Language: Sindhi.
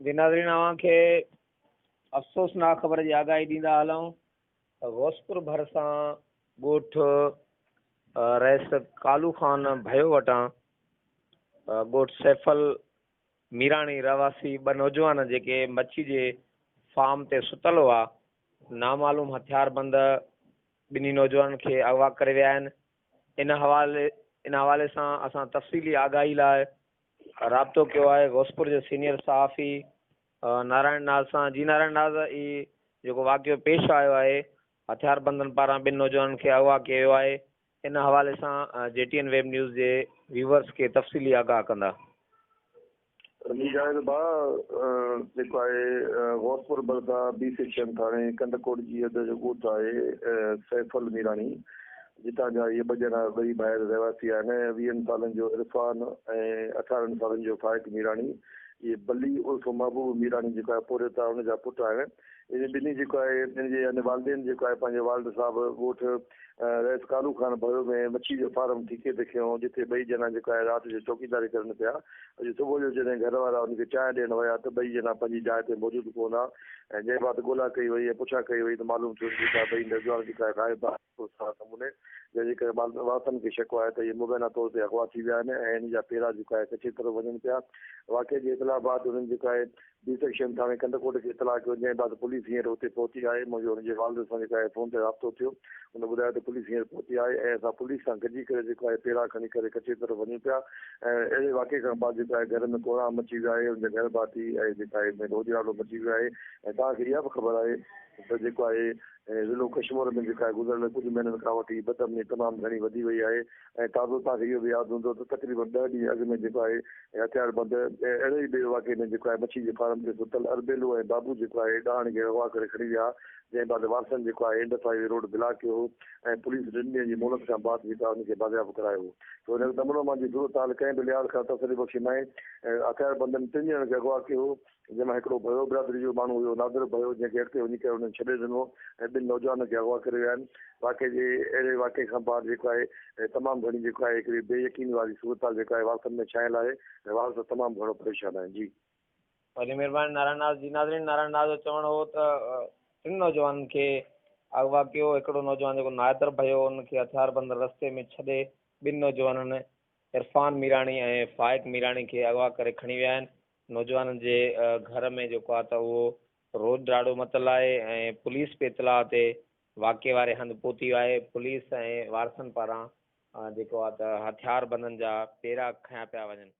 جي ناظرين اوهان کي افسوسناڪ خبر جي آگاهي ڏيندا هلون ته غوثپور ڀرسان ڳوٺ رئيس ڪالو خان ڀيو وٽان ڳوٺ سيفل ميراڻي رهواسي ٻه نوجوان جيڪي مڇي جي فارم تي ستل هئا نامعلوم هٿياربند ٻنهي نوجوانن کي اغوا ڪري ويا آهن ان حوالي ان حوالي سان اسان تفصيلي آگاهي لاء رابطو ڪيو آهي غوثپور جي سينيئر صحافي نارائڻ ناز سان جي نارائڻ ناز هي جيڪو واقعو پيش آيو آهي هٿياربندن پاران ٻن نوجوانن کي اغوا ڪيو ويو آهي ان حوالي سان جي ٽي اين ويب نيوز جي ويورز کي تفصيلي آگاهه ڪندا. جي جاويد ڀاء جيڪو آهي غوثپور ڀرسان بي سيڪشن ٿاڻي ڪنڌڪوٽ جي حد جو ڳوٺ آهي سيفل ميراڻي جتان جا اهي ٻه ڄڻا ٻئي ڀائر رهواسي آهن، ويهن سالن جو عرفان ۽ اٺارهن سالن جو فائق ميراڻي. اهي بلي عرف محبوب ميراڻي جيڪو آهي پورهيت آهي ان جا پٽ آهن. انهن ٻنهي جيڪو آهي ان جي يعني والدين جيڪو آهي پنهنجي والد صاحب ڳوٺ رئيس ڪالو خان ڀيو ۾ مڇي جو فارم ٺيڪي تي کنيو جتي ٻئي ڄڻا جيڪو آهي رات جو چوڪيداري ڪرن پيا. اڄ صبح جو جڏهن گهر وارا ان کي چانهه ڏيڻ ويا ته ٻئي ڄڻا پنهنجي جاء تي موجود ڪونه ها ۽ جنهن بعد ڳولا ڪئي وئي ۽ پڇا ڪئي وئي ته معلوم ٿيو ته جيڪا ٻئي نوجوان جيڪا آهي غائب آهن. پرسرار نموني جنهن جي ڪري وارثن کي شڪ آهي ته اهي مبينا طور تي اغوا ٿي ويا آهن ۽ انهن جا پيرا جيڪو آهي ڪچي طرف وڃن پيا. واقعي جي اطلاع بعد انهن جيڪو آهي بي سيڪشن ٿاڻي ڪنڌڪوٽ کي اطلاع ڪيو جنهن بعد پوليس هينئر اتي پهتي آهي. منهنجو ان جي والد سان جيڪو آهي فون تي رابطو ٿيو ان ٻڌايو ته پوليس هينئر پهتي آهي ۽ اسان پوليس سان گڏجي ڪري جيڪو آهي پيرا کڻي ڪري ڪچي طرف وڃون پيا ۽ اهڙي واقعي کان بعد جيڪو آهي گهر ۾ ڪهرام مچي ويو آهي ان جا گهر ڀاتي ۽ جيڪا آهي ۾ روڄ-راڙو مچي ويو آهي ۽ توهان کي اها به خبر آهي ته جيڪو آهي ضلعو ڪشمور ۾ جيڪا آهي گذريل ڪجهه مهينن کان وٺي بدامني تمام گهڻي وڌي وئي آهي ۽ تازو توهان کي اهو به ياد هوندو ته تقريبن ڏهه ڏينهن اڳ ۾ جيڪو آهي هٿياربند اهڙي ئي ٻئي واقعي ۾ جيڪو آهي مڇي جي فارم تي ستل اربيلو ۽ بابو جيڪو آهي ڏاهڻ کي اغوا ڪري کڻي ويا جنهن بعد وارثن جيڪو آهي Indus high way road block ڪيو هو ۽ پوليس ٽن ڏينهن جي مهلت کان بعد جيڪو آهي ان کي بازياب ڪرايو هو ته هن وقت امن و امان جي صورتحال ڪنهن به لحاظ کان تسلي بخش ناهي هٿياربندن ٽن ڄڻن کي اغوا ڪيو هو جنهن مان هڪڙو ڀيو برادري جو ماڻهو هيو، نادر ڀيو، جنهن کي اڳتي وڃي ڪري انهن ڇڏي ڏنو ۽ ٻن نوجوانن کي اغوا ڪري ويا آهن. واقعي جي اهڙي واقعي کان بعد جيڪو آهي تمام گهڻي جيڪو آهي هڪڙي بي يقيني واري صورتحال جيڪو آهي وارثن ۾ ڇانيل آهي ۽ وارث تمام گهڻو پريشان آهن. جي. وڏي مهرباني نارائڻ ناز جي. ناظرين نارائڻ ناز جو چوڻ هو ته ٽن نوجوانن کي اغوا ڪيو، هڪڙو نوجوان جيڪو نادر ڀيو ان کي هٿياربند رستي ۾ ڇڏي ٻن نوجوانن عرفان ميراڻي ۽ فائق ميراڻي کي اغوا ڪري کڻي ويا آهن. نوجوانن جي گهر ۾ جيڪو آهي ته اهو روڄ راڙو متل آهي ۽ پوليس به اطلاع تي واقعي واري هنڌ پهتي آهي پوليس ۽ وارثن پاران جيڪو آهي ته هٿياربندن جا پيرا کنيا پيا وڃن.